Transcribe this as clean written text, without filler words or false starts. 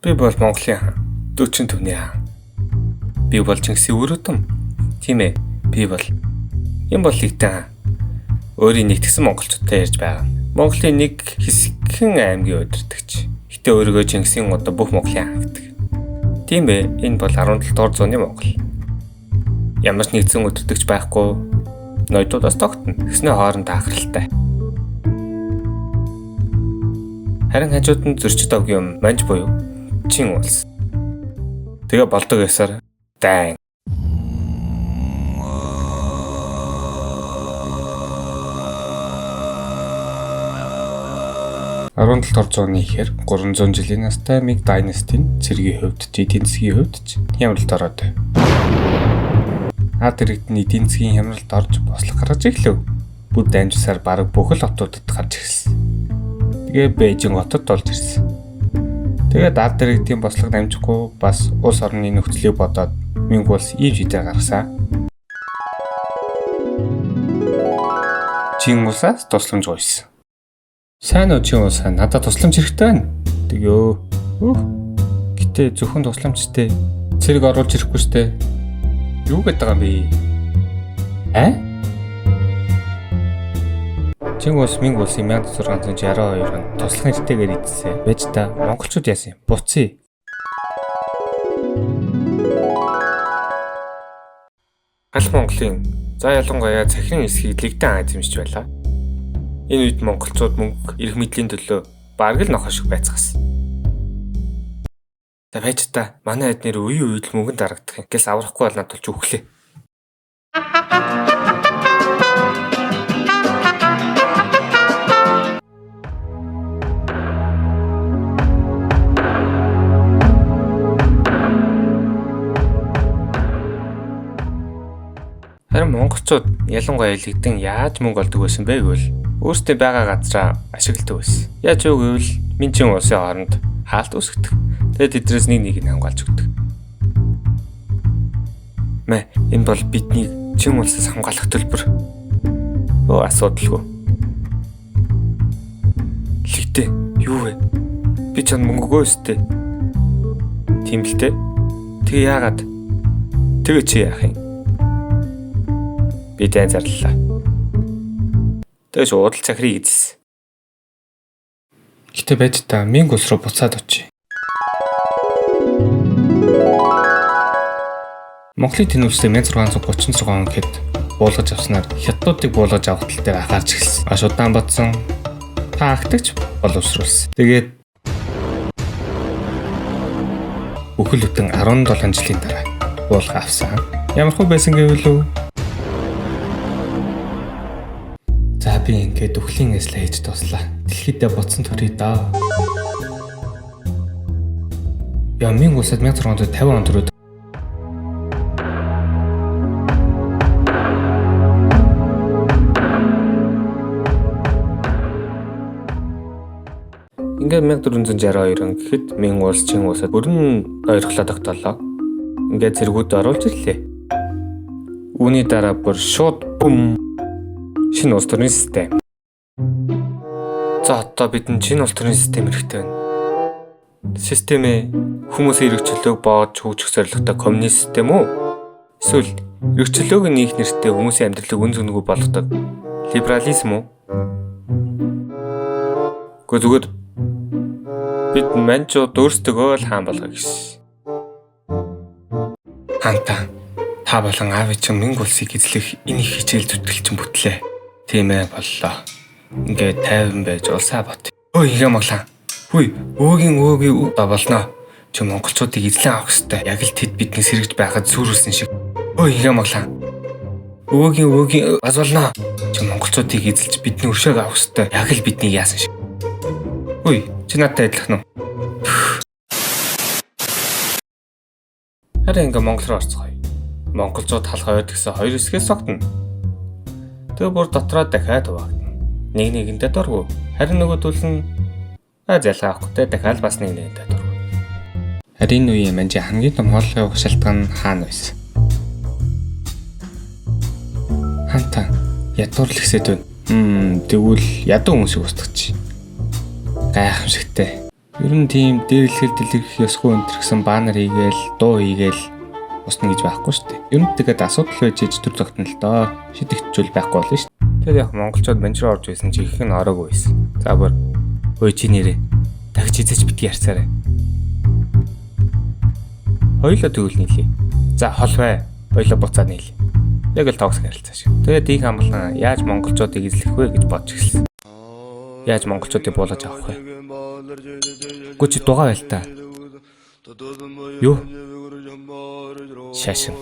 Би бол Монголын хаан. 45-ний хаан. Би бол Чингисийн үр удам. Тийм ээ. Би бол энэ бол Лэгдэн хаан. Өөрийн нэгтгсэн монголчуудтай ярьж байгаа. Монголын нэг хэсэгхэн аймгийн удирдагч. Гэтэ өөрийгөө Чингисийн удам бүх Монголын хаан гэдэг. Тийм ээ. Энэ бол 17 дугаар зууны Монгол. Ямар ч нэгдсэн удирдагч байхгүй. Ноёдуудаас тогтно. Тэгснэ хооронд хаахралтай. Харин хажууд нь зөрчид овгийн манж буюу Чин улс. Тэгээ болдог ёсоор дайн. 17 дугаар зууны ихээр 300 жилийн настай Мing Dynasty-ийн цэргийн хувьд ч эдийн засгийн хувьд ч хямралд ороод байв. Ард иргэд нь эдийн засгийн хямралд орж бослого гаргаж эхлэв. Бүр дайнжсаар бараг бүх л хотуудад гарч ирсэн. Тэгээ Бээжин хотод болж ирсэн. Тэгээд ард иргэдийн бослого дамжихгүй бас улс орны нөхцөлийг бодоод Минг улс ийм шийдвэр гаргасан. Чин улсаас тусламж гуйсан. Сайн уу Чин улсаа, надад тусламж хэрэгтэй байна. Тэгөө. Өөх. Гэтэ зөвхөн тусламжтай цэрэг оруулж ирэхгүй штэ. Юу гэдэг байгаа юм бэ? Аа? Чин улс Минг улсын 1662 онд туслах нэртэйгээр эзэлсэн. Байж та монголчууд яасан юм? Буцъя. Галах Монголын за ялангуяа цахирын эсхийг Лэгдэн хаан эзэмшиж байлаа. Энэ үед монголчууд мөнгө эрх мэдлийн төлөө бараг л нохой шиг байцгаасан. За байж та манай хэд нэр үеийн үед л мөнгөнд дарагдах юм. Гэс аврахгүй бол надад ч үхлээ. Харин монголчууд ялангуяа Лэгдэн яаж мөнгө олдог байсан бэ гэвэл өөрсдөө байгаа газраа ашигладаг байсан. Яаж юу гэвэл Минчин улсын хооронд хаалт үүсгдэг. Тэгээд тэдрээс нэг нэг нь хамгаалж өгдөг. Мэ энэ бол бидний Чин улсаас хамгаалах төлбөр. Өө асуудалгүй. Лэгдэн юу вэ? Би чанд мөнгө өгөө өстэй. Тийм л дээ. Тэгээ яагаад? Тэгээ чи яах юм? Би дайн зарлалаа. Тэгээ шууд л цахирыг эзэлсэн. Гэтэ байж та Минг улс руу буцаад очие. Монголын тэнүүлсээ 1636 он гэхэд буулгаж авснаар хятадуудыг буулгаж авах тал дээр анхаарч эхэлсэн. Маш удаан бодсон. Тактикч боловсруулсан. Тэгээд бүхэл бүтэн 17 жилийн дараа буулга авсан. Ямархуу байсан гэвэл үү? За би ингээд үхлийн ажлаа хийж дуслаа. Дэлхийдээ ботсон төрье даа. Яа Минг улсад 1650 он төрөөд Ингээд 1462 он гэхэд Мин улс Чин улсад бүрэн ойрхлоо тогтоолоо. Ингээд цэргүүд оруулж ирлээ. Үүний дараа бүр шууд бүм шинэ улс төрийн систем. За одоо бидэнд шинэ улс төрийн систем хэрэгтэй байна. Системээ хүмүүсийн эрх чөлөөг боож хөгжих зорилготой коммунист систем үү? Эсвэл эрх чөлөөг нь их нэртэй хүмүүсийн амьдралыг үн цэнгүй болгодог либерализм үү? Гэхдээ зүгээр бид манжууд өөрсдөө л хаан болгоё гэсэн. Хаанта та болон аав чинь Минг улсыг эзлэх энэ их хичээл зүтгэл чинь бүтлээ. Тийм ээ боллоо. Ингээд тайван байж улсаа бот. Өө ингээ моглаа. Хүй өөгийн өөгийн болно. Чи монголчуудыг эзлэн авах ёстой. Яг л тэд бидний сэргэж байхад сүрүүлсэн шиг. Өө ингээ моглаа. Өөгийн өөгийн аз болно. Чи монголчуудыг эзэлж бидний өршөөг авах ёстой. Яг л бидний яасан шиг. Хүй чи надтай адилхан уу? Харин ингээ Монгол руу орцгоё. Монголчууд халах ойд гэсэн хоёр хэсгээс согтно. Тэгээ бүр дотроо дахиад хуваагдана. Нэг нэгэндээ дургу. Харин нөгөөдөл нь залгаа авахгүй те дахиад бас нэг нэгэндээ дургу. Харин энэ үеийн манжийн хамгийн том хоолой явах шалтгаан нь хаана байсан? Хаанта ядуур л ихсэд байна. Тэгвэл ядуу хүмүүсийг устгах. Гайхамшигтай. Ер нь тийм дээрлэхэл дэлгэрэх ёсгүй энэ төр гэсэн баннер хийгээл, дуу хийгээл усна гэж байхгүй шүү дээ. Ер нь тэгээд асуудал байж иж төр зогтно л доо. Шидэгчүүл байхгүй болно шүү дээ. Тэр яг монголчууд манж руу орж байсан чи их нь ороогүй байсан. За бүр ой чи нэрээ тагч хизээч битгий ярьцаарай. Хоёулаа тэгвэл нийлье. За хол бай. Хоёулаа буцаад нийлье. Яг л toxic харилцаа шиг. Тэгээд их амлан яаж монголчуудыг эзлэх вэ гэж бодож эхэлсэн. Яаж монголчуудыг буулгаж авах вэ? Гү чи дугаа байл та. Юу? Шашин.